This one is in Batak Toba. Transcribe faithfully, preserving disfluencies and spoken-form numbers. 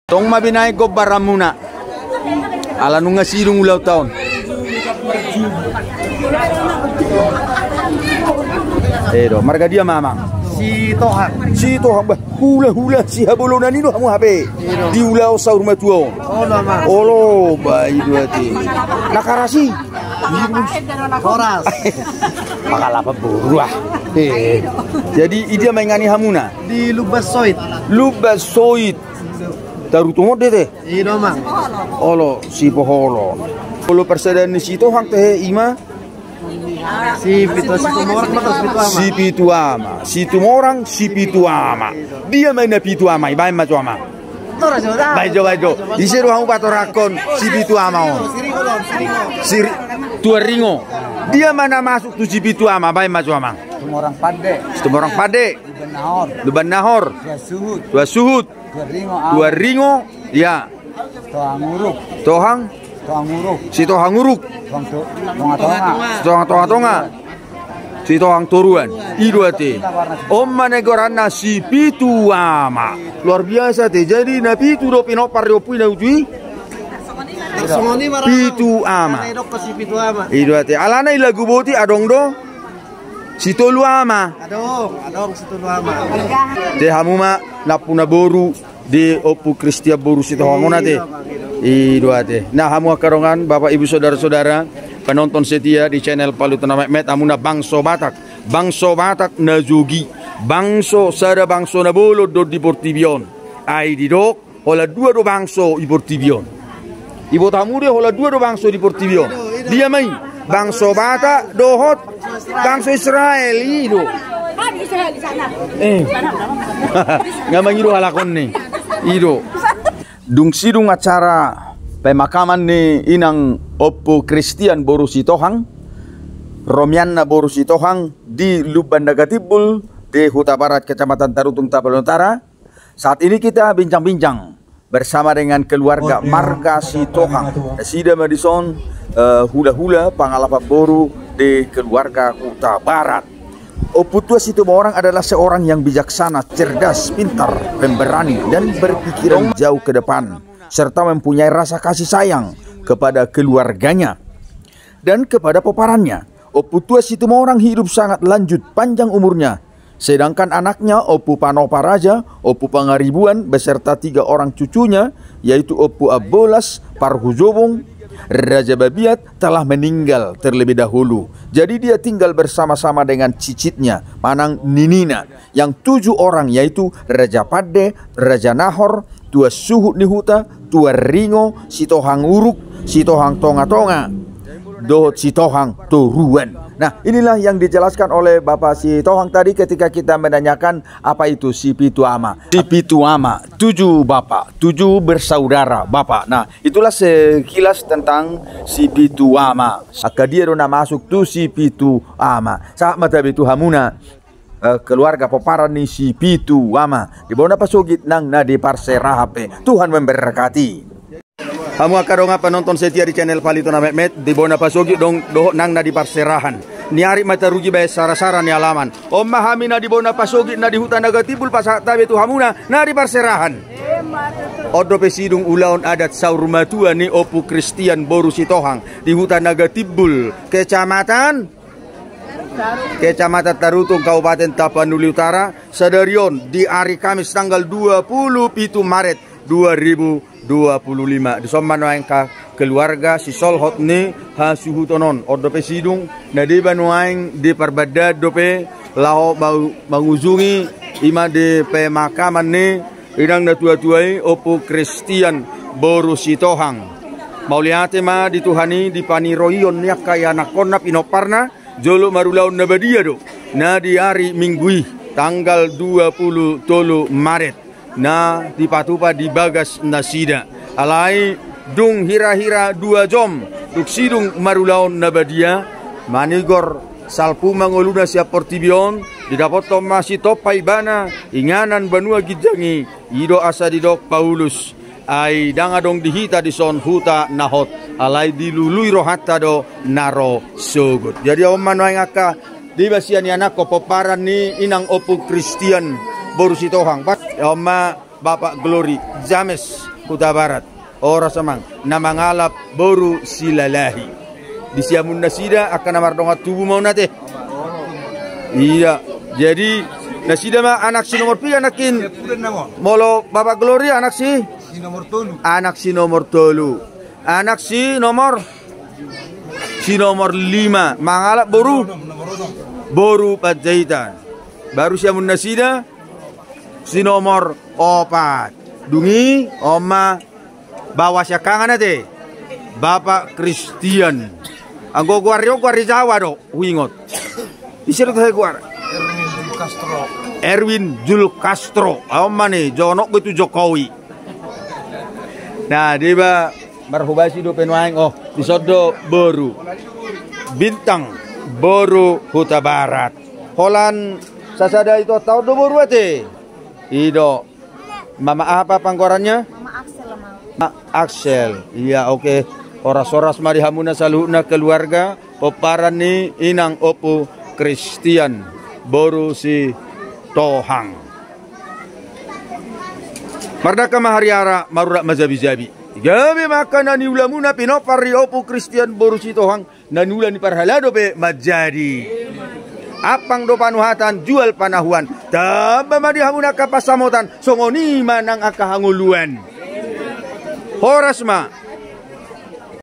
Tong ma binaen gombaranmuna. Ala nunga sidung ulaonta on. Edo, marga dia ma amang? Sitohang. Sitohang, bah, hula-hula sihabolonan i do hamu hape. Edo. Di ulaon saur matua on. Olo, amang. Olo, bah, i do ate. Na karasi. Horas. Pangalapan boru ah. Eh. Jadi, i dia ma inganan ni hamuna? Di Lumban Soit. Lumban Soit. Tarutung on do ate? I do, amang. Olo, Sipoholon. Olo, parsadaan ni Sitohang ate, i ma? Sipitu, Situmorang ma, Sipitu Ama. Sipitu Ama. Situmorang, Sipitu Ama. Dia ma i na pitu ama i, baen ma jo amang. Baen jo, baen jo. Ise do hamu patorangkon Sipitu Ama on? Siri-, Tuan Ringo. Dia ma na masuk tu Sipitu Ama, baen ma jo amang. Situmorang Pande. Situmorang Pande. Lumban Nahor. Lumban Nahor. Tuan Suhut. Tuan Suhut. Tuan Ringo, Tuan Ringo, ya. Sitohang Uruk. Tohang? Sitohang Uruk. Sitohang Uruk. Sitohang to-, Tonga-tonga. Sitohang Tonga-tonga. Sitohang Toruan. I do ate. On ma na goarna Sipitu Ama. Luar biasa ate. Jadi na pitu do pinompar ni ompu i na uju i? Pitu ama. I do ate. Alana i lagu boti adong do Sitolu Ama. Adong, adong Sitolu Ama. Ate hamu ma nampuna boru di Ompu Kristian boru Sitohang on ate. I do ate. Nah, hamu angka dongan, Bapak Ibu, saudara-saudara, penonton setia di channel Palu Tuna Metmet, hamuna bangso Batak. Bangso Batak na jogi. Bangso sada bangso na bolon do di portibi on. Ai didok, holan dua do bangso di portibi on. Diboto hamu do i, holan dua do bangso di portibi on. Dia ma i, bangso Batak dohot bangso Israel, i do. Eh. Nga mangido halak on ni. I do. Dung sidung acara pemakaman ni inang Ompu Kristian boru Sitohang, romianna boru Sitohang di Lumban Nagatimbul di Hutabarat, Kecamatan Tarutung, Tapanuli Utara. Saat ini kita bincang-bincang bersama dengan keluarga marga Sitohang. Nasida ma dison, eh, hula-hula pangalapan boru di keluarga Hutabarat. Ompu Tua Situmorang adalah seorang yang bijaksana, cerdas, pintar, pemberani, dan berpikiran jauh ke depan, serta mempunyai rasa kasih sayang kepada keluarganya dan kepada pomparannya. Ompu Tua Situmorang hidup sangat lanjut, panjang umurnya. Sedangkan anaknya, Ompu Panopa Raja, Ompu Pangaribuan, beserta tiga orang cucunya, yaitu Ompu Ambolas, Parhujobung, Raja Babiat, telah meninggal terlebih dahulu. Jadi dia tinggal bersama-sama dengan cicitnya, manang ninina, yang tujuh orang, yaitu Raja Pande, Raja Nahor, Tuan Suhut ni Huta, Tuan Ringo, Sitohang Uruk, Sitohang Tonga-tonga, dohot Sitohang Toruan. Nah, inilah yang dijelaskan oleh Bapak Sitohang tadi ketika kita menanyakan apa itu Sipitu Ama. Sipitu Ama, tujuh bapak, tujuh bersaudara bapak. Nah, itulah sekilas tentang Sipitu Ama. Angka dia do na masuk tu Sipitu Ama. Sahat ma tabe tu hamuna, eh, keluarga pomparan ni Sipitu Ama. Di bona pasogit nang na di parserahan pe. Tuhan memberkati. Hamu angka dongan penonton setia di channel Palu Tuna Metmet, di bona pasogit do-, dohot nang na di parserahan. Niari ma tarugi baen sara-sara ni alaman. On ma hami na di bona pasogit na di Huta Nagatimbul, pasahat tabe tu hamuna na di parserahan. On dope sidung ulaon adat saur matua ni Ompu Kristian boru Sitohang di Huta Nagatimbul, Kecamatan Kecamatan Tarutung, Kabupaten Tapanuli Utara, sadari on di ari Kamis tanggal dua puluh pitu Maret dua ribu dua puluh lima. Dison ma nuaeng angka keluarga sisolhot ni hasuhuton on. On dope sidung, na deba nuaeng diparbandaan dope laho mau-, mangujungi, i ma di pemakaman ni inang na tua-tua i, Ompu Kristian boru Sitohang. Mauliate ma di Tuhan i di paniroion ni angka ianakhonna, pinomparna, jolo marulaon na badia do na di ari Minggu i, tanggal dua puluh tolu Maret, na dipatupa di bagas nasida. Alai dung hira-hira dua jom dung sidung marulaon na badia, manigor salpu ma ngoluna sian portibi on, didapothon ma sitompa ibana inganan banua ginjang i. I do asa didok Paulus, ai ndang adong di hita dison huta na hot, alai dilului rohanta do na ro sogot. Jadi on ma nuaeng angka deba sian ianakhon pomparan ni inang Ompu Kristian boru Sitohang. Pat, on ma Bapak Glory James. Hutabarat. Horas amang, na mangalap boru Silalahi. Di siamun nasida angka na mardongan tubu ma on ate. Iya. Jadi nasida ma anak si nomor piga nangkin? Molo Bapak Gloria anak si? Si nomor tolu. Anak si nomor tolu. Anak si nomor, si nomor lima mangalap boru, boru Panjaitan. Baru siamun nasida si nomor opat. Dungi on ma baoa siangkangan ate, Bapak Christian. Anggo goarna on goar ni Jawa do huingot. Ise do tahe goar? Erwin Jul Castro. Aon ma ni jonok be tu Jokowi. Nah, deba marhobasi dope nuaeng. Oh, dison do boru Bintang, boru Hutabarat. Holan sasada ito taon do boru ate. I do. Mama apa panggoarannya? Mama Axel, Mama. Ma Axel. Iya, oke. Horas-horas ma di hamuna saluhutna keluarga, pomparan ni inang Ompu Christian, boru Sitohang. Mardangka ma hariara, marurat ma jabi-jabi. Gabe ma angka na niulamuna pinompar ni Ompu Christian boru Sitohang. Na niula ni parhalado pe manjadi. Ampang do panuhatan, jual panahuan. Tamba ma di hamuna angka pansamotan, songon i ma nang angka hangoluan. Horas ma.